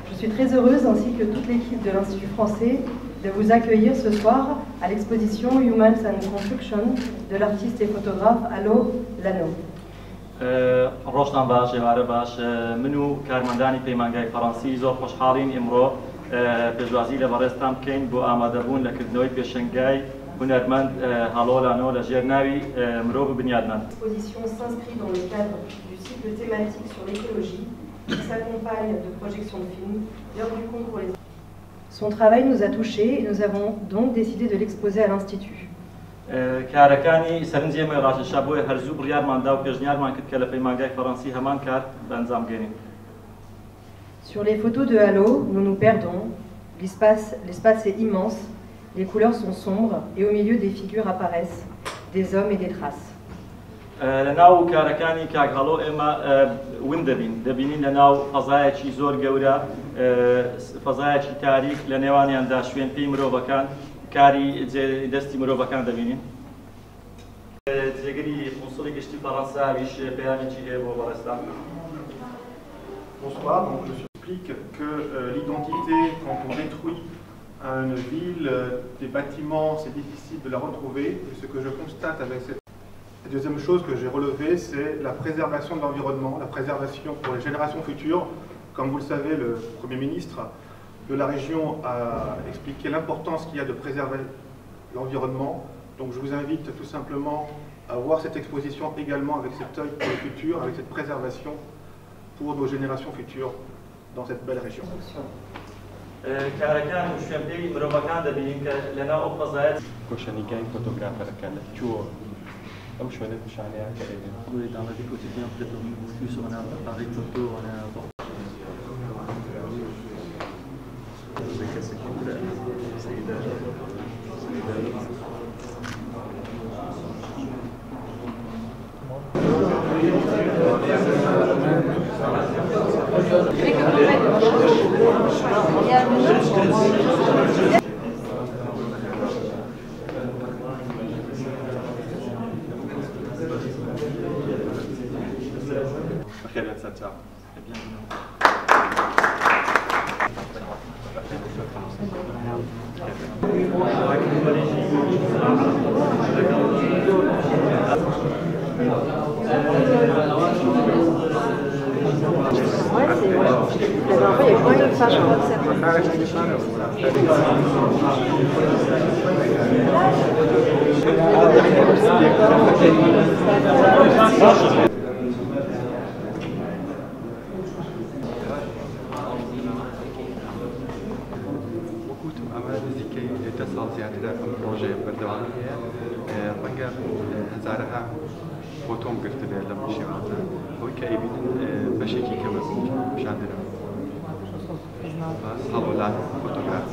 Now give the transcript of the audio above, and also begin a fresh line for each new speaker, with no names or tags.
Je suis très heureuse, ainsi que toute l'équipe de l'Institut français, de vous accueillir ce soir à l'exposition Humans and Construction de l'artiste et photographe Alo Lano.
ڕۆژتان باش، ئێوارە باش. من و کارمەندانی پەیمانگای فەڕەنسی زۆر خۆشحاڵین ئیمڕۆ پێشوازی لە بەڕێزتان بکەین بۆ ئامادەبوون لە کردنەوەی پێشەنگای هونەرمەند هەڵۆ لانۆ لە ژێر ناوی مرۆڤ بنیادنان.
L'exposition s'inscrit dans le cadre du cycle thématique sur l'écologie qui s'accompagne de projections de films, d'heures du concours les. Son travail nous a touchés et nous avons donc décidé de l'exposer à l'Institut.
کارەکانی سەرنجی ئێمەی ڕاکێشا، بۆیە هەرزوو بڕیارماندا و پێشنیارمان کرد کە لە پەیمانگای فەڕەنسی هەمان کار بە ئەنجام بگەینین.
Sur les photos de Halo, nous nous perdons. L'espace est immense, les couleurs sont sombres et au milieu des figures apparaissent des hommes et des traces.
لە ناو کارەکانی کاک هەڵۆ ئێمە ون دەبین، دەبینین لە ناو فەزایەکی زۆر گەورە، فەزایەکی تاریک، لە نێوانیاندا شوێن پێی مرۆڤەکان، کاری دەستی مرۆڤەکان دەبینین. جێگری قونسڵی گشتی فەڕەنساویش پەیامێکی هەیە بۆ بەڕێزتان.
Bonsoir, donc je explique que l'identité, quand on détruit une ville, des bâtiments, c'est difficile de la retrouver. Et ce que je constate avec cette. La deuxième chose que j'ai relevée, c'est la préservation de l'environnement, la préservation pour les générations futures. Comme vous le savez, le Premier ministre de la région a expliqué l'importance qu'il y a de préserver l'environnement. Donc je vous invite tout simplement à voir cette exposition également avec cet œil pour le futur, avec cette préservation pour nos générations futures dans cette belle région.
کارەکان و شوێنپێی مرۆڤەکان دەبینین کە لەناو ئەو فەزایە.
گۆشەنیگای فۆتۆگرافەرەکە لە کوێوە ئەو شوێنە پیشانەیە کە ئێمە
Dans la vie quotidienne, peut-être plus on a un appareil photo, on a
کەسێکی ترە سەیدە سەیدە. بەخێربێن سەرچاو.
Bienvenue.
Ouais, c'est. La dernière fois, il y avait plein de ça, je crois.
وەکوتم ئەمە نزیکەی 10 ساڵ زیاترە ئەم پرۆژەیە بەردەوامی هەیە. ڕەنگە هەزارەها فۆتۆم گرتبێت لەم شێوازە. ئەوەی کە ئەیبینن بەشێکی کەمە پیشاندرا. هەڵۆ لانۆ فۆتۆگراف.